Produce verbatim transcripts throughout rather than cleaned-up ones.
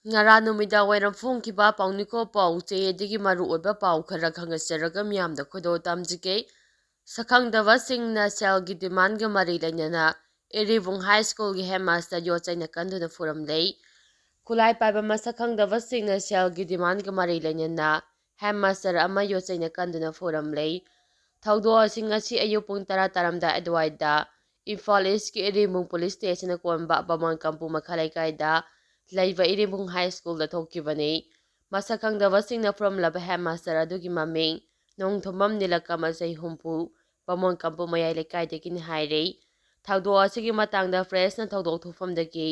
ꯉꯔꯥꯡ ꯅꯨꯃꯤꯗꯥꯡ ꯋꯥꯏꯔꯝ ꯐꯣꯡꯈꯤꯕ ꯄꯥꯎꯅꯤꯀꯣ ꯄꯥꯎ ꯆꯦ ꯑꯗꯨꯒꯤ ꯃꯔꯨꯑꯣꯏꯕ ꯄꯥꯎ ꯈꯔ ꯈꯪꯍꯟꯖꯔꯒ ꯃꯤꯌꯥꯝꯗ ꯈꯨꯗꯣꯜ ꯇꯝꯖꯒꯦ꯫ ꯁꯛꯈꯪꯗꯕꯁꯤꯡꯅ ꯁꯦꯜꯒꯤ ꯗꯤꯃꯥꯟꯒ ꯃꯔꯤ ꯂꯩꯅꯅ ꯏꯔꯤꯕꯨꯡ ꯍꯥꯏ ꯁ꯭ꯀꯨꯜꯒꯤ ꯍꯦꯗꯃꯥꯁꯇꯔ ꯌꯣꯠꯆꯩꯅ ꯀꯟꯗꯨꯅ ꯐꯨꯔꯝꯂꯦ꯫ ꯈꯨꯠꯂꯥꯏ ꯄꯥꯏꯕ ꯃꯁꯛ ꯈꯪꯗꯕꯁꯤꯡꯅ ꯁꯦꯜꯒꯤ ꯗꯤꯃꯥꯟꯒ ꯃꯔꯤ ꯂꯩꯅꯅ ꯍꯦꯗꯃꯥꯁꯇꯔ ꯑꯃ ꯌꯣꯠꯆꯩꯅ ꯀꯟꯗꯨꯅ ꯐꯨꯔꯝꯂꯦ꯫ ꯊꯧꯗꯣꯛ ꯑꯁꯤ ꯉꯁꯤ ꯑꯌꯨꯛ ꯄꯨꯡ ꯇꯔꯥ ꯇꯥꯔꯝꯗꯥꯏ ꯑꯗꯨꯋꯥꯏꯗ ꯏꯝꯐꯥꯜ ꯏꯁꯀꯤ ꯏꯔꯤꯕꯨꯡ ꯄꯨꯂꯤꯁ ꯁ꯭ꯇꯦꯁꯟꯅ ꯀꯣꯟꯕ ꯕꯥꯃꯣꯟ ꯀꯝꯄꯨ ꯃꯈꯥ ꯂꯩꯀꯥꯏꯗ ꯂꯩꯕ ꯏꯔꯤꯕꯨꯡ ꯍꯥꯏ ꯁ꯭ꯀꯨꯜꯗ ꯊꯣꯛꯈꯤꯕꯅꯤ꯫ ꯃꯁꯛ ꯈꯪꯗꯕꯁꯤꯡꯅ ꯐꯨꯔꯝꯂꯕ ꯍꯦꯗꯃꯥꯁꯇꯔ ꯑꯗꯨꯒꯤ ꯃꯃꯤꯡ ꯅꯣꯡꯊꯣꯝꯕꯝ ꯅꯤꯂꯀꯃꯜ, ꯆꯍꯤ ꯍꯨꯝꯐꯨ, ꯕꯥꯃꯣꯟ ꯀꯝꯄꯨ ꯃꯌꯥꯏ ꯂꯩꯀꯥꯏꯗꯒꯤꯅꯤ ꯍꯥꯏꯔꯤ꯫ ꯊꯧꯗꯣꯛ ꯑꯁꯤꯒꯤ ꯃꯇꯥꯡꯗ ꯄ꯭ꯔꯦꯁꯅ ꯊꯧꯗꯣꯛ ꯊꯣꯛꯐꯝꯗꯒꯤ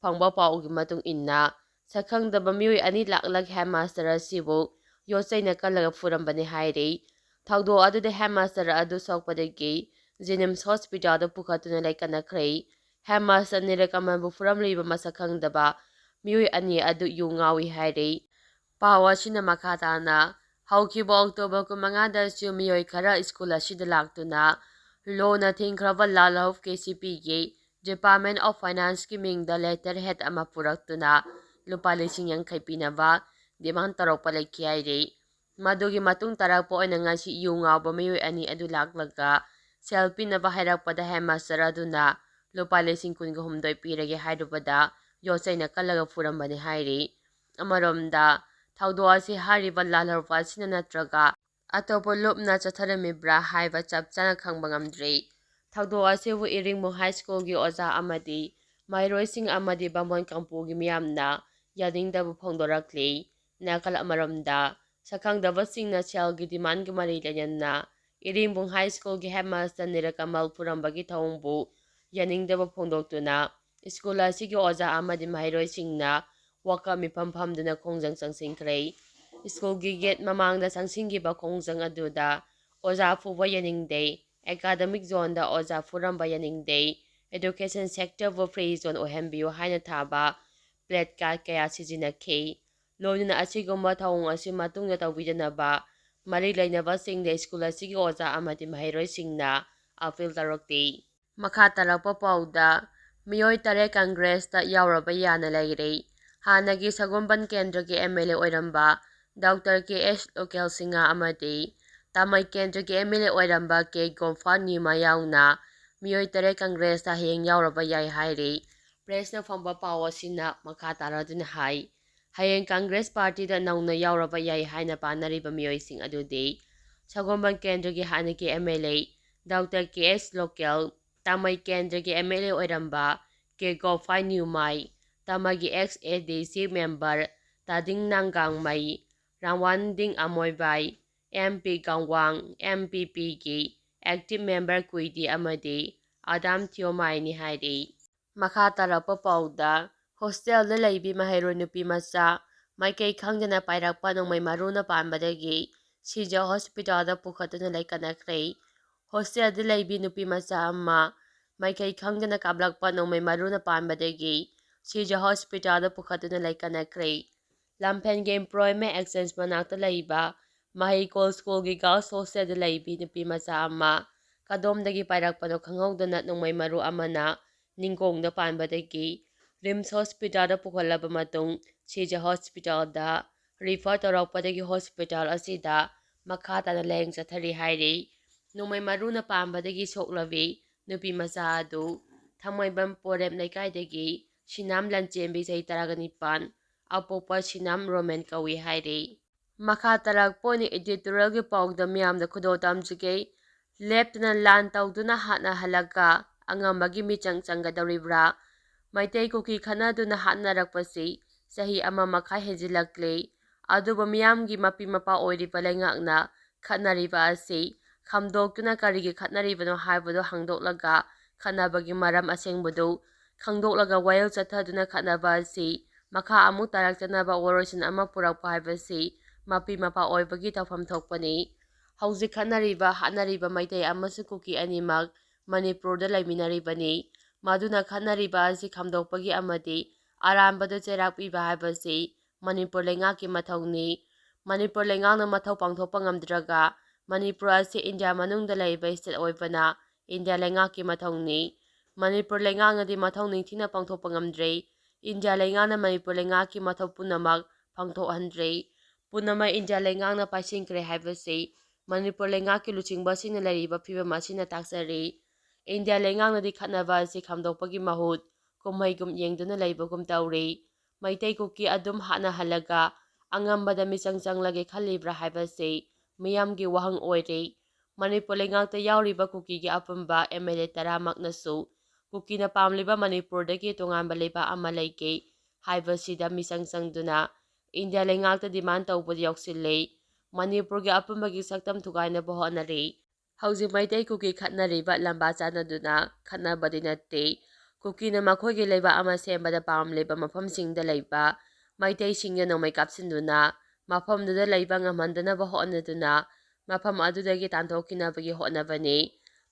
ꯐꯪꯕ ꯄꯥꯎꯒꯤ ꯃꯇꯨꯡ ꯏꯟꯅ, ꯁꯛꯈꯪꯗꯕ ꯃꯤꯑꯣꯏ ꯑꯅꯤ ꯂꯥꯛꯂꯒ ꯍꯦꯗꯃꯥꯁꯇꯔ ꯑꯁꯤꯕꯨ ꯌꯣꯠꯆꯩꯅ ꯀꯜꯂꯒ ꯐꯨꯔꯝꯕꯅꯤ ꯍꯥꯏꯔꯤ꯫ ꯊꯧꯗꯣꯛ ꯑꯗꯨꯗ ꯍꯦꯗꯃꯥꯁꯇꯔ ꯑꯗꯨ ꯁꯣꯛꯄꯗꯒꯤ ꯖꯦꯅꯤꯝꯁ ꯍꯣꯁꯄꯤꯇꯥꯜꯗ ꯄꯨꯈꯠꯇꯨꯅ ꯂꯩꯀꯠꯅꯈ꯭ꯔꯦ꯫ ꯍꯦꯗꯃꯥꯁꯇꯔ ꯅꯤꯂꯀꯃꯜꯕꯨ ꯐꯨꯔꯝꯂꯤꯕ ꯃꯁꯛ ꯈꯪꯗꯕ ꯃꯤꯑꯣꯏ ꯑꯅꯤ ꯑꯗꯨ ꯌꯨ ꯉꯥꯎꯏ ꯍꯥꯏꯔꯤ꯫ ꯄꯥꯎ ꯑꯁꯤꯅ ꯃꯈꯥ ꯇꯥꯅ, ꯍꯧꯈꯤꯕ ꯑꯣꯛꯇꯣꯕꯔ ꯀꯨꯟꯃꯉꯥꯗꯁꯨ ꯃꯤꯑꯣꯏ ꯈꯔ ꯁ꯭ꯀꯨꯜ ꯑꯁꯤꯗ ꯂꯥꯛꯇꯨꯅ ꯂꯣꯅ ꯊꯤꯡꯈ꯭ꯔꯕ ꯂꯥꯜ ꯍꯧꯐ ꯀꯦ ꯁꯤ ꯄꯤꯒꯤ Department of Financeꯀꯤ ꯃꯤꯡꯗ ꯂꯦꯇꯔ ꯍꯦꯗ ꯑꯃ ꯄꯨꯔꯛꯇꯨꯅ ꯂꯨꯄꯥ ꯂꯤꯁꯤꯡ ꯌꯥꯡꯈꯩ ꯄꯤꯅꯕ ꯗꯤꯃꯥꯟ ꯇꯧꯔꯛꯄ ꯂꯩꯈꯤ ꯍꯥꯏꯔꯤ꯫ ꯃꯗꯨꯒꯤ ꯃꯇꯨꯡ ꯇꯥꯔꯛꯄ ꯑꯣꯏꯅ ꯉꯁꯤ ꯌꯨ ꯉꯥꯎꯕ ꯃꯤꯑꯣꯏ ꯑꯅꯤ ꯑꯗꯨ ꯂꯥꯛꯂꯒ ꯁꯦꯜ ꯄꯤꯅꯕ ꯍꯥꯏꯔꯛꯄꯗ ꯍꯦꯗꯃꯥꯁꯇꯔ ꯑꯗꯨꯅ ꯂꯨꯄꯥ ꯂꯤꯁꯤꯡ ꯀꯨꯟꯒ ꯍꯨꯝꯗꯣꯏ ꯄꯤꯔꯒꯦ ꯍꯥꯏꯔꯨꯕꯗ ꯌꯣꯠꯆꯩꯅ ꯀꯜꯂꯒ ꯐꯨꯔꯝꯕꯅꯤ ꯍꯥꯏꯔꯤ꯫ ꯑꯃꯔꯣꯝꯗ, ꯊꯧꯗꯣꯛ ꯑꯁꯤ ꯍꯥꯏꯔꯤꯕ ꯂꯥꯜꯍꯧꯕ ꯑꯁꯤꯅ ꯅꯠꯇ꯭ꯔꯒ ꯑꯇꯣꯞꯄ ꯂꯨꯞꯅ ꯆꯠꯊꯔꯝꯃꯤꯕ꯭ꯔꯥ ꯍꯥꯏꯕ ꯆꯞ ꯆꯥꯅ ꯈꯪꯕ ꯉꯝꯗ꯭ꯔꯤ꯫ ꯊꯧꯗꯣꯛ ꯑꯁꯤꯕꯨ ꯏꯔꯤꯡꯕꯨꯡ ꯍꯥꯏ ꯁ꯭ꯀꯨꯜꯒꯤ ꯑꯣꯖꯥ ꯑꯃꯗꯤ ꯃꯍꯩꯔꯣꯏꯁꯤꯡ ꯑꯃꯗꯤ ꯕꯥꯃꯣꯟ ꯀꯝꯄꯨꯒꯤ ꯃꯤꯌꯥꯝꯅ ꯌꯥꯅꯤꯡꯗꯕ ꯐꯣꯡꯗꯣꯔꯛꯂꯤ꯫ ꯅꯥꯀꯜ ꯑꯃꯔꯣꯝꯗ, ꯁꯛꯈꯪꯗꯕꯁꯤꯡꯅ ꯁꯦꯜꯒꯤ ꯗꯤꯃꯥꯟꯒ ꯃꯔꯤ ꯂꯩꯅꯅ ꯏꯔꯤꯡꯕꯨꯡ ꯍꯥꯏ ꯁ꯭ꯀꯨꯜꯒꯤ ꯍꯦꯗꯃꯥꯁꯇꯔ ꯅꯤꯂꯀꯃꯜ ꯐꯨꯔꯝꯕꯒꯤ ꯊꯧꯑꯣꯡꯕꯨ ꯌꯥꯅꯤꯡꯗꯕ ꯐꯣꯡꯗꯣꯛꯇꯨꯅ ꯁ꯭ꯀꯨꯜ ꯑꯁꯤꯒꯤ ꯑꯣꯖꯥ ꯑꯃꯗꯤ ꯃꯍꯩꯔꯣꯏꯁꯤꯡꯅ ꯋꯥꯀꯠ ꯃꯤꯐꯝ ꯐꯝꯗꯨꯅ ꯈꯣꯡꯖꯪ ꯆꯪꯁꯤꯟꯈ꯭ꯔꯦ꯫ ꯁ꯭ꯀꯨꯜꯒꯤ ꯒꯦꯠ ꯃꯃꯥꯡꯗ ꯆꯪꯁꯤꯟꯈꯤꯕ ꯈꯣꯡꯖꯪ ꯑꯗꯨꯗ ꯑꯣꯖꯥ ꯐꯨꯕ ꯌꯥꯅꯤꯡꯗꯦ, ꯑꯦꯀꯥꯗꯃꯤꯛ ꯖꯣꯟꯗ ꯑꯣꯖꯥ ꯐꯨꯔꯝꯕ ꯌꯥꯅꯤꯡꯗꯦ, ꯑꯦꯗꯨꯀꯦꯁꯟ ꯁꯦꯛꯇꯔꯕꯨ ꯐ꯭ꯔꯤ ꯖꯣꯟ ꯑꯣꯏꯍꯟꯕꯤꯌꯨ ꯍꯥꯏꯅ ꯊꯥꯕ ꯄ꯭ꯂꯦꯠꯀꯥꯔꯗ ꯀꯌꯥ ꯁꯤꯖꯤꯟꯅꯈꯤ꯫ ꯂꯣꯏꯅꯅ ꯑꯁꯤꯒꯨꯝꯕ ꯊꯧꯑꯣꯡ ꯑꯁꯤ ꯃꯇꯨꯡꯗ ꯇꯧꯕꯤꯗꯅꯕ ꯃꯔꯤ ꯂꯩꯅꯕꯁꯤꯡꯗ ꯁ꯭ꯀꯨꯜ ꯑꯁꯤꯒꯤ ꯑꯣꯖꯥ ꯑꯃꯗꯤ ꯃꯍꯩꯔꯣꯏꯁꯤꯡꯅ ꯑꯄꯤꯜ ꯇꯧꯔꯛꯂꯤ꯫ ꯃꯈꯥ ꯇꯥꯔꯛꯄ ꯄꯥꯎꯗ, ꯃꯤꯑꯣꯏ ꯇꯔꯦꯠ ꯀꯪꯒ꯭ꯔꯦꯁꯇ ꯌꯥꯎꯔꯕ ꯌꯥꯅ ꯂꯩꯔꯦ꯫ ꯍꯥꯟꯅꯒꯤ ꯁꯒꯣꯝꯕꯟ ꯀꯦꯟꯗ꯭ꯔꯒꯤ ꯑꯦꯝ ꯑꯦꯜ ꯑꯦ ꯑꯣꯏꯔꯝꯕ doctor K S local Singh ꯑꯃꯗꯤ ꯇꯥꯃꯩ ꯀꯦꯟꯗ꯭ꯔꯒꯤ ꯑꯦꯝ ꯑꯦꯜ ꯑꯦ ꯑꯣꯏꯔꯝꯕ ꯀꯦ ꯒꯣꯐꯥ ꯅ꯭ꯌꯨꯃꯥ ꯌꯥꯎꯅ ꯃꯤꯑꯣꯏ ꯇꯔꯦꯠ ꯀꯪꯒ꯭ꯔꯦꯁꯇ ꯍꯌꯦꯡ ꯌꯥꯎꯔꯕ ꯌꯥꯏ ꯍꯥꯏꯔꯤ꯫ ꯄ꯭ꯔꯦꯁꯅ ꯐꯪꯕ ꯄꯥꯎ ꯑꯁꯤꯅ ꯃꯈꯥ ꯇꯥꯔꯗꯨꯅ ꯍꯥꯏ, ꯍꯌꯦꯡ ꯀꯪꯒ꯭ꯔꯦꯁ ꯄꯥꯔꯇꯤꯗ ꯅꯧꯅ ꯌꯥꯎꯔꯕ ꯌꯥꯏ ꯍꯥꯏꯅ ꯄꯥꯅꯔꯤꯕ ꯃꯤꯑꯣꯏꯁꯤꯡ ꯑꯗꯨꯗꯤ ꯁꯒꯣꯝꯕꯟ ꯀꯦꯟꯗ꯭ꯔꯒꯤ ꯍꯥꯟꯅꯒꯤ M L A doctor K S Lokel, ꯇꯥꯃꯩ ꯀꯦꯟꯗ꯭ꯔꯒꯤ ꯑꯦꯝ ꯑꯦꯜ ꯑꯦ ꯑꯣꯏꯔꯝꯕ ꯀꯦ ꯒꯣꯐꯥꯏ ꯅ꯭ꯌꯨꯃꯥꯏ, ꯇꯥꯃꯒꯤ X A D C member Tading Nanggangmei, Rawandin Amoibai, M P ꯒꯥꯡꯋꯥꯡ, ꯑꯦꯝ ꯄꯤ ꯄꯤꯒꯤ ꯑꯦꯛꯇꯤꯚ ꯃꯦꯝꯕꯔ ꯀꯨꯏꯗꯤ ꯑꯃꯗꯤ ꯑꯗꯥꯝ ꯊꯤꯌꯣꯃꯥꯏꯅꯤ ꯍꯥꯏꯔꯤ꯫ ꯃꯈꯥ ꯇꯥꯔꯛꯄ ꯄꯥꯎꯗ, ꯍꯣꯁꯇꯦꯜꯗ ꯂꯩꯕꯤ ꯃꯍꯩꯔꯣꯏ ꯅꯨꯄꯤ ꯃꯆꯥ ꯃꯥꯏꯀꯩ ꯈꯪꯗꯅ ꯄꯥꯏꯔꯛꯄ ꯅꯣꯡꯃꯩ ꯃꯔꯨꯅ ꯄꯥꯟꯕꯗꯒꯤ ꯁꯤꯖ ꯍꯣꯁꯄꯤꯇꯥꯜꯗ ꯄꯨꯈꯠꯇꯨꯅ ꯂꯩꯀꯠꯅꯈ꯭ꯔꯦ꯫ ꯍꯣꯁꯇꯦꯜꯗ ꯂꯩꯕꯤ ꯅꯨꯄꯤ ꯃꯆꯥ ꯑꯃ ꯃꯥꯏꯀꯩ ꯈꯪꯗꯅ ꯀꯥꯞꯂꯛꯄ ꯅꯣꯡꯃꯩ ꯃꯔꯨꯅ ꯄꯥꯟꯕꯗꯒꯤ ꯁꯤꯖ ꯍꯣꯁꯄꯤꯇꯥꯜꯗ ꯄꯨꯈꯠꯇꯨꯅ ꯂꯩꯀꯠꯅꯈ꯭ꯔꯦ꯫ ꯂꯝꯐꯦꯟꯒꯤ Employment Exchange ꯃꯅꯥꯛꯇ ꯂꯩꯕ ꯃꯍꯩꯀꯣꯜ ꯁ꯭ꯀꯨꯜꯒꯤ ꯒꯥꯔꯜꯁ ꯍꯣꯁꯇꯦꯜꯗ ꯂꯩꯕꯤ ꯅꯨꯄꯤ ꯃꯆꯥ ꯑꯃ ꯀꯗꯣꯝꯗꯒꯤ ꯄꯥꯏꯔꯛꯄꯅꯣ ꯈꯪꯍꯧꯗꯅ ꯅꯣꯡꯃꯩ ꯃꯔꯨ ꯑꯃꯅ ꯅꯤꯡꯀꯣꯡꯗ ꯄꯥꯟꯕꯗꯒꯤ ꯔꯤꯝꯁ ꯍꯣꯁꯄꯤꯇꯥꯜꯗ ꯄꯨꯈꯠꯂꯕ ꯃꯇꯨꯡ ꯁꯤꯖ ꯍꯣꯁꯄꯤꯇꯥꯜꯗ ꯔꯤꯐꯔ ꯇꯧꯔꯛꯄꯗꯒꯤ ꯍꯣꯁꯄꯤꯇꯥꯜ ꯑꯁꯤꯗ ꯃꯈꯥ ꯇꯥꯅ ꯂꯥꯌꯦꯡ ꯆꯠꯊꯔꯤ ꯍꯥꯏꯔꯤ꯫ ꯅꯣꯡꯃꯩ ꯃꯔꯨꯅ ꯄꯥꯟꯕꯗꯒꯤ ꯁꯣꯛꯂꯕꯤ ꯅꯨꯄꯤ ꯃꯆꯥ ꯑꯗꯨ ꯊꯥꯡꯃꯩꯕꯟ ꯄꯣꯔꯦꯝ ꯂꯩꯀꯥꯏꯗꯒꯤ ꯁꯤꯅꯥꯝ ꯂꯟꯆꯦꯟꯕꯤ, ꯆꯍꯤ ꯇꯔꯥꯒ ꯅꯤꯄꯥꯟ, ꯑꯄꯣꯛꯄ ꯁꯤꯅꯥꯝ ꯔꯣꯃꯦꯟ ꯀꯧꯏ ꯍꯥꯏꯔꯤ꯫ ꯃꯈꯥ ꯇꯥꯔꯛꯄ ꯑꯣꯏꯅ editorialꯒꯤ ꯄꯥꯎꯗ ꯃꯤꯌꯥꯝꯗ ꯈꯨꯗꯣꯜ ꯇꯝꯖꯒꯦ꯫ ꯂꯦꯞꯇꯅ ꯂꯥꯟ ꯇꯧꯗꯨꯅ ꯍꯥꯠꯅꯍꯜꯂꯒ ꯑꯉꯝꯕꯒꯤ ꯃꯤꯆꯪ ꯆꯪꯒꯗꯧꯔꯤꯕ꯭ꯔꯥ? ꯃꯩꯇꯩ ꯀꯨꯀꯤ ꯈꯠꯅꯗꯨꯅ ꯍꯥꯠꯅꯔꯛꯄꯁꯤ ꯆꯍꯤ ꯑꯃ ꯃꯈꯥꯏ ꯍꯦꯟꯖꯤꯜꯂꯛꯂꯦ꯫ ꯑꯗꯨꯕꯨ ꯃꯤꯌꯥꯝꯒꯤ ꯃꯄꯤ ꯃꯄꯥ ꯑꯣꯏꯔꯤꯕ ꯂꯩꯉꯥꯛꯅ ꯈꯠꯅꯔꯤꯕ ꯑꯁꯤ ꯈꯥꯝꯗꯣꯛꯇꯨꯅ ꯀꯔꯤꯒꯤ ꯈꯠꯅꯔꯤꯕꯅꯣ ꯍꯥꯏꯕꯗꯨ ꯍꯪꯗꯣꯛꯂꯒ ꯈꯠꯅꯕꯒꯤ ꯃꯔꯝ ꯑꯁꯦꯡꯕꯗꯨ ꯈꯪꯗꯣꯛꯂꯒ ꯋꯥꯌꯦꯜ ꯆꯠꯊꯗꯨꯅ ꯈꯠꯅꯕ ꯑꯁꯤ ꯃꯈꯥ ꯑꯃꯨꯛ ꯇꯥꯔꯛꯇꯅꯕ ꯋꯥꯔꯣꯏꯁꯤꯟ ꯑꯃ ꯄꯨꯔꯛꯄ ꯍꯥꯏꯕꯁꯤ ꯃꯄꯤ ꯃꯄꯥ ꯑꯣꯏꯕꯒꯤ ꯇꯧꯐꯝ ꯊꯣꯛꯄꯅꯤ꯫ ꯍꯧꯖꯤꯛ ꯈꯠꯅꯔꯤꯕ ꯍꯥꯠꯅꯔꯤꯕ ꯃꯩꯇꯩ ꯑꯃꯁꯨꯡ ꯀꯨꯀꯤ ꯑꯅꯤꯃꯛ ꯃꯅꯤꯄꯨꯔꯗ ꯂꯩꯃꯤꯟꯅꯔꯤꯕꯅꯤ꯫ ꯃꯗꯨꯅ ꯈꯠꯅꯔꯤꯕ ꯑꯁꯤ ꯈꯥꯝꯗꯣꯛꯄꯒꯤ ꯑꯃꯗꯤ ꯑꯔꯥꯟꯕꯗ ꯆꯩꯔꯥꯛ ꯄꯤꯕ ꯍꯥꯏꯕꯁꯤ ꯃꯅꯤꯄꯨꯔ ꯂꯩꯉꯥꯛꯀꯤ ꯃꯊꯧꯅꯤ꯫ ꯃꯅꯤꯄꯨꯔ ꯂꯩꯉꯥꯛꯅ ꯃꯊꯧ ꯄꯥꯡꯊꯣꯛꯄ ꯉꯝꯗ꯭ꯔꯒ ꯃꯅꯤꯄꯨꯔ ꯑꯁꯤ ꯏꯟꯗꯤꯌꯥ ꯃꯅꯨꯡꯗ ꯂꯩꯕ state ꯑꯣꯏꯕꯅ ꯏꯟꯗꯤꯌꯥ ꯂꯩꯉꯥꯛꯀꯤ ꯃꯊꯧꯅꯤ꯫ ꯃꯅꯤꯄꯨꯔ ꯂꯩꯉꯥꯛꯅꯗꯤ ꯃꯊꯧ ꯅꯤꯡꯊꯤꯅ ꯄꯥꯡꯊꯣꯛꯄ ꯉꯝꯗ꯭ꯔꯦ꯫ ꯏꯟꯗꯤꯌꯥ ꯂꯩꯉꯥꯛꯅ ꯃꯅꯤꯄꯨꯔ ꯂꯩꯉꯥꯛꯀꯤ ꯃꯊꯧ ꯄꯨꯝꯅꯃꯛ ꯄꯥꯡꯊꯣꯛꯍꯟꯗ꯭ꯔꯦ꯫ ꯄꯨꯝꯅꯃꯛ ꯏꯟꯗꯤꯌꯥ ꯂꯩꯉꯥꯛꯅ ꯄꯥꯏꯁꯤꯟꯈ꯭ꯔꯦ ꯍꯥꯏꯕꯁꯤ ꯃꯅꯤꯄꯨꯔ ꯂꯩꯉꯥꯛꯀꯤ ꯂꯨꯆꯤꯡꯕꯁꯤꯡꯅ ꯂꯩꯔꯤꯕ ꯐꯤꯕꯝ ꯑꯁꯤꯅ ꯇꯥꯛꯆꯔꯤ꯫ ꯏꯟꯗꯤꯌꯥ ꯂꯩꯉꯥꯛꯅꯗꯤ ꯈꯠꯅꯕ ꯑꯁꯤ ꯈꯥꯝꯗꯣꯛꯄꯒꯤ ꯃꯍꯨꯠ ꯀꯨꯝꯍꯩꯒꯨꯝ ꯌꯦꯡꯗꯨꯅ ꯂꯩꯕꯒꯨꯝ ꯇꯧꯔꯤ꯫ ꯃꯩꯇꯩ ꯀꯨꯀꯤ ꯑꯗꯨꯝ ꯍꯥꯠꯅꯍꯜꯂꯒ ꯑꯉꯝꯕꯗ ꯃꯤꯆꯪ ꯆꯪꯂꯒꯦ ꯈꯜꯂꯤꯕ꯭ꯔꯥ ꯍꯥꯏꯕꯁꯤ ꯃꯤꯌꯥꯝꯒꯤ ꯋꯥꯍꯪ ꯑꯣꯏꯔꯤ꯫ ꯃꯅꯤꯄꯨꯔ ꯂꯩꯉꯥꯛꯇ ꯌꯥꯎꯔꯤꯕ ꯀꯨꯀꯤꯒꯤ ꯑꯄꯨꯟꯕ ꯑꯦꯝ ꯑꯦꯜ ꯑꯦ ꯇꯔꯥꯃꯛꯅꯁꯨ ꯀꯨꯀꯤꯅ ꯄꯥꯝꯂꯤꯕ ꯃꯅꯤꯄꯨꯔꯗꯒꯤ ꯇꯣꯉꯥꯟꯕ ꯂꯩꯕꯥꯛ ꯑꯃ ꯂꯩꯒꯦ ꯍꯥꯏꯕꯁꯤꯗ ꯃꯤꯆꯪ ꯆꯪꯗꯨꯅ ꯏꯟꯗꯤꯌꯥ ꯂꯩꯉꯥꯛꯇ ꯗꯤꯃꯥꯟ ꯇꯧꯕꯗ ꯌꯥꯎꯁꯤꯜꯂꯤ꯫ ꯃꯅꯤꯄꯨꯔꯒꯤ ꯑꯄꯨꯟꯕꯒꯤ ꯁꯛꯇꯝ ꯊꯨꯒꯥꯏꯅꯕ ꯍꯣꯠꯅꯔꯤ꯫ ꯍꯧꯖꯤꯛ ꯃꯩꯇꯩ ꯀꯨꯀꯤ ꯈꯠꯅꯔꯤꯕ ꯂꯝꯕꯥ ꯆꯥꯅꯗꯨꯅ ꯈꯠꯅꯕꯗꯤ ꯅꯠꯇꯦ꯫ ꯀꯨꯀꯤꯅ ꯃꯈꯣꯏꯒꯤ ꯂꯩꯕꯥꯛ ꯑꯃ ꯁꯦꯝꯕꯗ ꯄꯥꯝꯂꯤꯕ ꯃꯐꯝꯁꯤꯡꯗ ꯂꯩꯕ ꯃꯩꯇꯩꯁꯤꯡꯗ ꯅꯣꯡꯃꯩ ꯀꯥꯞꯁꯤꯟꯗꯨꯅ ꯃꯐꯝꯗꯨꯗ ꯂꯩꯕ ꯉꯝꯍꯟꯗꯅꯕ ꯍꯣꯠꯅꯗꯨꯅ ꯃꯐꯝ ꯑꯗꯨꯗꯒꯤ ꯇꯥꯟꯊꯣꯛꯈꯤꯅꯕꯒꯤ ꯍꯣꯠꯅꯕꯅꯤ꯫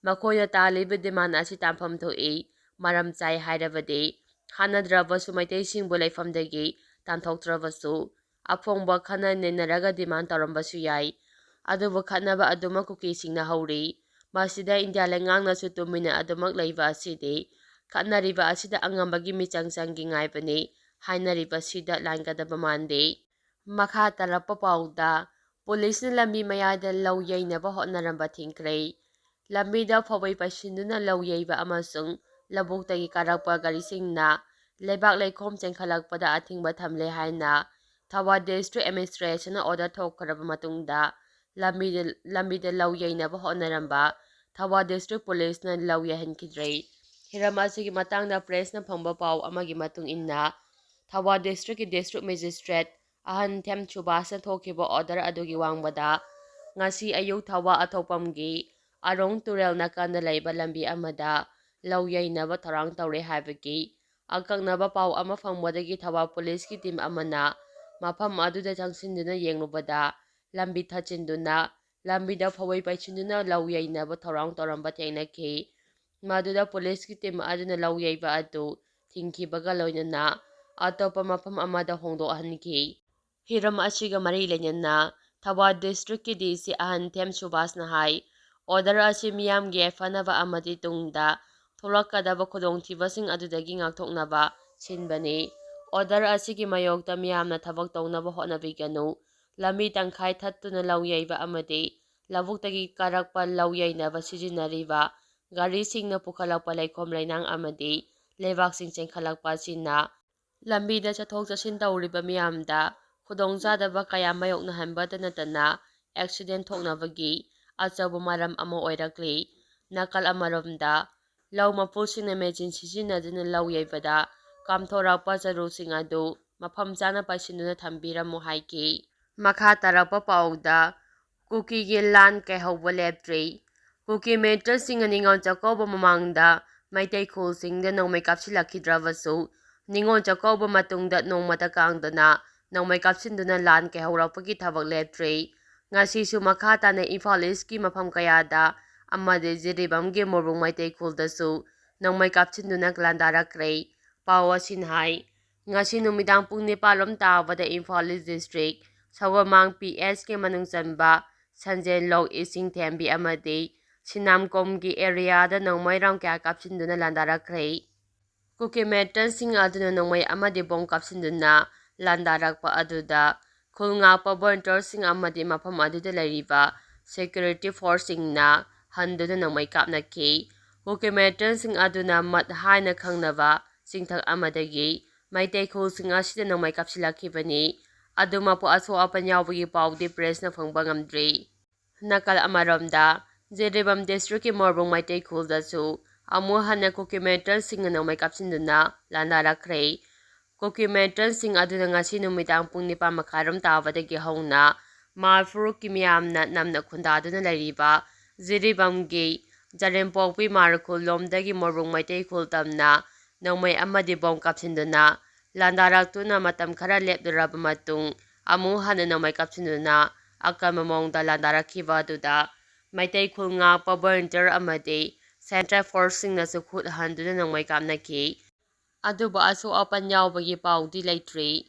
ꯃꯈꯣꯏꯅ ꯇꯥꯜꯂꯤꯕ ꯗꯤꯃꯥꯟ ꯑꯁꯤ ꯇꯥꯟꯐꯝ ꯊꯣꯛꯏ꯫ ꯃꯔꯝ ꯆꯥꯏ ꯍꯥꯏꯔꯕꯗꯤ ꯍꯥꯠꯅꯗ꯭ꯔꯕꯁꯨ ꯃꯩꯇꯩꯁꯤꯡꯕꯨ ꯂꯩꯐꯝꯗꯒꯤ ꯇꯥꯟꯊꯣꯛꯇ꯭ꯔꯕꯁꯨ ꯑꯐꯣꯡꯕ ꯈꯟꯅ ꯅꯩꯅꯔꯒ ꯗꯤꯃꯥꯟ ꯇꯧꯔꯝꯕꯁꯨ ꯌꯥꯏ꯫ ꯑꯗꯨꯕꯨ ꯈꯠꯅꯕ ꯑꯗꯨꯃꯛ ꯀꯨꯀꯤꯁꯤꯡꯅ ꯍꯧꯔꯤ꯫ ꯃꯁꯤꯗ ꯏꯟꯗꯤꯌꯥ ꯂꯩꯉꯥꯛꯅꯁꯨ ꯇꯨꯃꯤꯟꯅ ꯑꯗꯨꯃꯛ ꯂꯩꯕ ꯑꯁꯤꯗꯤ ꯈꯠꯅꯔꯤꯕ ꯑꯁꯤꯗ ꯑꯉꯝꯕꯒꯤ ꯃꯤꯆꯪ ꯆꯪꯒꯦ ꯉꯥꯏꯕꯅꯤ ꯍꯥꯏꯅꯔꯤꯕꯁꯤꯗ ꯂꯥꯟꯒꯗꯕ ꯃꯥꯟꯗꯦ꯫ ꯃꯈꯥ ꯇꯥꯔꯛꯄ ꯄꯥꯎꯗ, ꯄꯨꯂꯤꯁꯅ ꯂꯝꯕꯤ ꯃꯌꯥꯏꯗ ꯂꯧ ꯌꯩꯅꯕ ꯍꯣꯠꯅꯔꯝꯕ ꯊꯤꯡꯈ꯭ꯔꯦ꯫ ꯂꯝꯕꯤꯗ ꯐꯧꯕꯩ ꯄꯩꯁꯤꯟꯗꯨꯅ ꯂꯧ ꯌꯩꯕ ꯑꯃꯁꯨꯡ ꯂꯧꯕꯨꯛꯇꯒꯤ ꯀꯥꯔꯛꯄ ꯒꯥꯔꯤꯁꯤꯡꯅ ꯂꯩꯕꯥꯛ ꯂꯩꯈꯣꯝ ꯆꯦꯟꯈꯠꯂꯛꯄꯗ ꯑꯊꯤꯡꯕ ꯊꯝꯂꯦ ꯍꯥꯏꯅ ꯊꯧꯕꯥꯜ ꯗꯤꯁꯇ꯭ꯔꯤꯛ ꯑꯦꯗꯃꯤꯅꯤꯁꯇ꯭ꯔꯦꯁꯟꯅ ꯑꯣꯔꯗꯔ ꯊꯣꯛꯈ꯭ꯔꯕ ꯃꯇꯨꯡꯗ ꯂꯝꯕꯤꯗ, ꯂꯝꯕꯤꯗ ꯂꯧ ꯌꯩꯅꯕ ꯍꯣꯠꯅꯔꯝꯕ ꯊꯧꯕꯥꯜ ꯗꯤꯁꯇ꯭ꯔꯤꯛ ꯄꯨꯂꯤꯁꯅ ꯂꯧ ꯌꯩꯍꯟꯈꯤꯗ꯭ꯔꯦ꯫ ꯍꯤꯔꯝ ꯑꯁꯤꯒꯤ ꯃꯇꯥꯡꯗ ꯄ꯭ꯔꯦꯁꯅ ꯐꯪꯕ ꯄꯥꯎ ꯑꯃꯒꯤ ꯃꯇꯨꯡ ꯏꯟꯅ, ꯊꯧꯕꯥꯜ ꯗꯤꯁꯇ꯭ꯔꯤꯛꯀꯤ ꯗꯤꯁꯇ꯭ꯔꯤꯛ ꯃꯦꯖꯤꯁꯇ꯭ꯔꯦꯠ ꯑꯍꯟꯊꯦꯝ ꯁꯨꯕꯥꯁꯅ ꯊꯣꯛꯈꯤꯕ ꯑꯣꯔꯗꯔ ꯑꯗꯨꯒꯤ ꯋꯥꯡꯃꯗ ꯉꯁꯤ ꯑꯌꯨꯛ ꯊꯧꯕꯥꯜ ꯑꯊꯣꯛꯄꯝꯒꯤ ꯑꯔꯣꯡ ꯇꯨꯔꯦꯜ ꯅꯥꯀꯟꯗ ꯂꯩꯕ ꯂꯝꯕꯤ ꯑꯃꯗ ꯂꯧ ꯌꯩꯅꯕ ꯊꯧꯔꯥꯡ ꯇꯧꯔꯦ ꯍꯥꯏꯕꯒꯤ ꯑꯀꯛꯅꯕ ꯄꯥꯎ ꯑꯃ ꯐꯪꯕꯗꯒꯤ ꯊꯧꯕꯥꯜ ꯄꯨꯂꯤꯁꯀꯤ ꯇꯤꯝ ꯑꯃꯅ ꯃꯐꯝ ꯑꯗꯨꯗ ꯆꯪꯁꯤꯟꯗꯨꯅ ꯌꯦꯡꯂꯨꯕꯗ ꯂꯝꯕꯤ ꯊꯠꯆꯤꯟꯗꯨꯅ ꯂꯝꯕꯤꯗ ꯐꯧꯕꯩ ꯄꯩꯁꯤꯟꯗꯨꯅ ꯂꯧ ꯌꯩꯅꯕ ꯊꯧꯔꯥꯡ ꯇꯧꯔꯝꯕ ꯊꯦꯡꯅꯈꯤ꯫ ꯃꯗꯨꯗ ꯄꯨꯂꯤꯁꯀꯤ ꯇꯤꯝ ꯑꯗꯨꯅ ꯂꯧ ꯌꯩꯕ ꯑꯗꯨ ꯊꯤꯡꯈꯤꯕꯒ ꯂꯣꯏꯅꯅ ꯑꯇꯣꯞꯄ ꯃꯐꯝ ꯑꯃꯗ ꯍꯣꯡꯗꯣꯛꯍꯟꯈꯤ꯫ ꯍꯤꯔꯝ ꯑꯁꯤꯒ ꯃꯔꯤ ꯂꯩꯅꯅ ꯊꯧꯕꯥꯜ ꯗꯤꯁꯇ꯭ꯔꯤꯛꯀꯤ ꯗꯤ ꯁꯤ ꯑꯍꯟꯊꯦꯝ ꯁꯨꯕꯥꯁꯅ ꯍꯥꯏ, ꯑꯣꯔꯗꯔ ꯑꯁꯤ ꯃꯤꯌꯥꯝꯒꯤ ꯌꯥꯏꯐꯅꯕ ꯑꯃꯗꯤ ꯇꯨꯡꯗ ꯊꯣꯛꯂꯛꯀꯗꯕ ꯈꯨꯗꯣꯡꯊꯤꯕꯁꯤꯡ ꯑꯗꯨꯗꯒꯤ ꯉꯥꯛꯊꯣꯛꯅꯕ ꯁꯤꯟꯕꯅꯤ꯫ ꯑꯣꯔꯗꯔ ꯑꯁꯤꯒꯤ ꯃꯥꯌꯣꯛꯇ ꯃꯤꯌꯥꯝꯅ ꯊꯕꯛ ꯇꯧꯅꯕ ꯍꯣꯠꯅꯕꯤꯒꯅꯨ꯫ ꯂꯝꯕꯤ ꯇꯪꯈꯥꯏ ꯊꯠꯇꯨꯅ ꯂꯧ ꯌꯩꯕ ꯑꯃꯗꯤ ꯂꯧꯕꯨꯛꯇꯒꯤ ꯀꯥꯔꯛꯄ ꯂꯧ ꯌꯩꯅꯕ ꯁꯤꯖꯤꯟꯅꯔꯤꯕ ꯒꯥꯔꯤꯁꯤꯡꯅ ꯄꯨꯈꯠꯂꯛꯄ ꯂꯩꯈꯣꯝ ꯂꯩꯅꯥꯡ ꯑꯃꯗꯤ ꯂꯩꯕꯥꯛꯁꯤꯡ ꯆꯦꯟꯈꯠꯂꯛꯄ ꯑꯁꯤꯅ ꯂꯝꯕꯤꯗ ꯆꯠꯊꯣꯛ ꯆꯠꯁꯤꯟ ꯇꯧꯔꯤꯕ ꯃꯤꯌꯥꯝꯗ ꯈꯨꯗꯣꯡꯆꯥꯗꯕ ꯀꯌꯥ ꯃꯥꯌꯣꯛꯅꯍꯟꯕꯇ ꯅꯠꯇꯅ ꯑꯦꯛꯁꯤꯗꯦꯟ ꯊꯣꯛꯅꯕꯒꯤ ꯑꯆꯧꯕ ꯃꯔꯝ ꯑꯃ ꯑꯣꯏꯔꯛꯂꯤ꯫ ꯅꯥꯀꯜ ꯑꯃꯔꯣꯝꯗ, ꯂꯧ ꯃꯄꯨꯁꯤꯡꯅ ꯃꯦꯆꯤꯟ ꯁꯤꯖꯤꯟꯅꯗꯨꯅ ꯂꯧ ꯌꯩꯕꯗ ꯀꯥꯝꯊꯣꯔꯛꯄ ꯆꯔꯨꯁꯤꯡ ꯑꯗꯨ ꯃꯐꯝ ꯆꯥꯅ ꯄꯩꯁꯤꯟꯗꯨꯅ ꯊꯝꯕꯤꯔꯝꯃꯨ ꯍꯥꯏꯈꯤ꯫ ꯃꯈꯥ ꯇꯥꯔꯛꯄ ꯄꯥꯎꯗ, ꯀꯨꯀꯤꯒꯤ ꯂꯥꯟ ꯀꯥꯏꯍꯧꯕ ꯂꯦꯞꯇ꯭ꯔꯤ꯫ ꯀꯨꯀꯤ ꯃꯤꯂꯤꯇꯦꯟꯠꯁꯤꯡꯅ ꯅꯤꯉꯣꯜ ꯆꯥꯛꯀꯧꯕ ꯃꯃꯥꯡꯗ ꯃꯩꯇꯩ ꯈꯨꯜꯁꯤꯡꯗ ꯅꯣꯡꯃꯩ ꯀꯥꯞꯁꯤꯜꯂꯛꯈꯤꯗ꯭ꯔꯕꯁꯨ, ꯅꯤꯉꯣꯜ ꯆꯥꯛꯀꯧꯕ ꯃꯇꯨꯡꯗ ꯅꯣꯡꯃꯇ ꯀꯥꯡꯗꯅ ꯅꯣꯡꯃꯩ ꯀꯥꯞꯁꯤꯟꯗꯨꯅ ꯂꯥꯟ ꯀꯥꯏꯍꯧꯔꯛꯄꯒꯤ ꯊꯕꯛ ꯂꯦꯞꯇ꯭ꯔꯤ꯫ ꯉꯁꯤꯁꯨ ꯃꯈꯥ ꯇꯥꯅ ꯏꯝꯐꯥꯜ ꯏꯁꯀꯤ ꯃꯐꯝ ꯀꯌꯥꯗ ꯑꯃꯗꯤ ꯖꯤꯔꯤꯕꯥꯝꯒꯤ ꯃꯣꯔꯕꯨꯡ ꯃꯩꯇꯩ ꯈꯨꯜꯗꯁꯨ ꯅꯣꯡꯃꯩ ꯀꯥꯞꯁꯤꯟꯗꯨꯅ ꯂꯥꯟꯗꯥꯔꯛꯈ꯭ꯔꯦ꯫ ꯄꯥꯎ ꯑꯁꯤꯅ ꯍꯥꯏ, ꯉꯁꯤ ꯅꯨꯃꯤꯗꯥꯡ ꯄꯨꯡ ꯅꯤꯄꯥꯜ ꯔꯣꯝ ꯇꯥꯕꯗ ꯏꯝꯐꯥꯜ ꯏꯁ ꯗꯤꯁꯇ꯭ꯔꯤꯛ ꯁꯒꯣꯜꯃꯥꯡ ꯄꯤ ꯑꯦꯁꯀꯤ ꯃꯅꯨꯡ ꯆꯟꯕ ꯁꯟꯖꯦꯟꯂꯣꯛ, ꯏꯁꯤꯡꯊꯦꯝꯕꯤ ꯑꯃꯗꯤ ꯁꯤꯅꯥꯝꯀꯣꯝꯒꯤ ꯑꯦꯔꯤꯌꯥꯗ ꯅꯣꯡꯃꯩ ꯔꯥꯎꯟ ꯀꯌꯥ ꯀꯥꯞꯁꯤꯟꯗꯨꯅ ꯂꯥꯟꯗꯥꯔꯛꯈ꯭ꯔꯦ꯫ ꯀꯨꯀꯤ ꯃꯤꯂꯤꯇꯦꯟꯠꯁꯤꯡ ꯑꯗꯨꯅ ꯅꯣꯡꯃꯩ ꯑꯃꯗꯤ ꯕꯣꯝ ꯀꯥꯞꯁꯤꯟꯗꯨꯅ ꯂꯥꯟꯗꯥꯔꯛꯄ ꯑꯗꯨꯗ ꯈꯨꯜ ꯉꯥꯛꯄ ꯚꯣꯂꯨꯟꯇꯤꯌꯔꯁꯤꯡ ꯑꯃꯗꯤ ꯃꯐꯝ ꯑꯗꯨꯗ ꯂꯩꯔꯤꯕ ꯁꯦꯀ꯭ꯌꯨꯔꯤꯇꯤ ꯐꯣꯔꯁꯁꯤꯡꯅ ꯍꯟꯗꯨꯅ ꯅꯣꯡꯃꯩ ꯀꯥꯞꯅꯈꯤ꯫ ꯀꯨꯀꯤ ꯃꯤꯂꯤꯇꯦꯟꯠꯁꯤꯡ ꯑꯗꯨꯅ ꯃꯠ ꯍꯥꯏꯅ ꯈꯪꯅꯕ ꯆꯤꯡꯊꯛ ꯑꯃꯗꯒꯤ ꯃꯩꯇꯩ ꯈꯨꯜꯁꯤꯡ ꯑꯁꯤꯗ ꯅꯣꯡꯃꯩ ꯀꯥꯞꯁꯤꯜꯂꯛꯈꯤꯕꯅꯤ꯫ ꯑꯗꯨꯃꯛꯄꯨ ꯑꯁꯣꯛ ꯑꯄꯟ ꯌꯥꯎꯕꯒꯤ ꯄꯥꯎꯗꯤ ꯄ꯭ꯔꯦꯁꯅ ꯐꯪꯕ ꯉꯝꯗ꯭ꯔꯤ꯫ ꯅꯥꯀꯜ ꯑꯃꯔꯣꯝꯗ, ꯖꯤꯔꯤꯕꯥꯝ ꯗꯤꯁꯇ꯭ꯔꯤꯛꯀꯤ ꯃꯣꯔꯕꯨꯡ ꯃꯩꯇꯩ ꯈꯨꯜꯗꯁꯨ ꯑꯃꯨꯛ ꯍꯟꯅ ꯀꯨꯀꯤ ꯃꯤꯂꯤꯇꯦꯟꯠꯁꯤꯡꯅ ꯅꯣꯡꯃꯩ ꯀꯥꯞꯁꯤꯟꯗꯨꯅ ꯂꯥꯟꯗꯥꯔꯛꯈ꯭ꯔꯦ꯫ ꯀꯨꯀꯤ ꯃꯤꯂꯤꯇꯦꯟꯠꯁꯤꯡ ꯑꯗꯨꯅ ꯉꯁꯤ ꯅꯨꯃꯤꯗꯥꯡ ꯄꯨꯡ ꯅꯤꯄꯥꯟ ꯃꯈꯥꯏꯔꯣꯝ ꯇꯥꯕꯗꯒꯤ ꯍꯧꯅ ꯃꯥꯜ ꯐꯨꯔꯨꯞꯀꯤ ꯃꯤꯌꯥꯝꯅ ꯅꯝꯅ ꯈꯨꯟꯗꯥꯗꯨꯅ ꯂꯩꯔꯤꯕ ꯖꯤꯔꯤꯕꯥꯝꯒꯤ ꯖꯔꯦꯝꯄꯣꯛꯄꯤ ꯃꯥꯔꯈꯨꯜ ꯂꯣꯝꯗꯒꯤ ꯃꯣꯔꯕꯨꯡ ꯃꯩꯇꯩ ꯈꯨꯜ ꯇꯝꯅ ꯅꯣꯡꯃꯩ ꯑꯃꯗꯤ ꯕꯣꯝ ꯀꯥꯞꯁꯤꯟꯗꯨꯅ ꯂꯥꯟꯗꯥꯔꯛꯇꯨꯅ ꯃꯇꯝ ꯈꯔ ꯂꯦꯞꯂꯨꯔꯕ ꯃꯇꯨꯡ ꯑꯃꯨꯛ ꯍꯟꯅ ꯅꯣꯡꯃꯩ ꯀꯥꯞꯁꯤꯟꯗꯨꯅ ꯑꯀꯟꯕ ꯃꯑꯣꯡꯗ ꯂꯥꯟꯗꯥꯔꯛꯈꯤꯕ ꯑꯗꯨꯗ ꯃꯩꯇꯩ ꯈꯨꯜ ꯉꯥꯛꯄ ꯚꯣꯂꯨꯟꯇꯤꯌꯔ ꯑꯃꯗꯤ ꯁꯦꯟꯇ꯭ꯔꯦꯜ ꯐꯣꯔꯁꯁꯤꯡꯅꯁꯨ ꯈꯨꯠ ꯍꯟꯗꯨꯅ ꯅꯣꯡꯃꯩ ꯀꯥꯞꯅꯈꯤ꯫ ꯑꯗꯨꯕꯨ ꯑꯁꯣꯛ ꯑꯄꯟ ꯌꯥꯎꯕꯒꯤ ꯄꯥꯎꯗꯤ ꯂꯩꯇ꯭ꯔꯤ꯫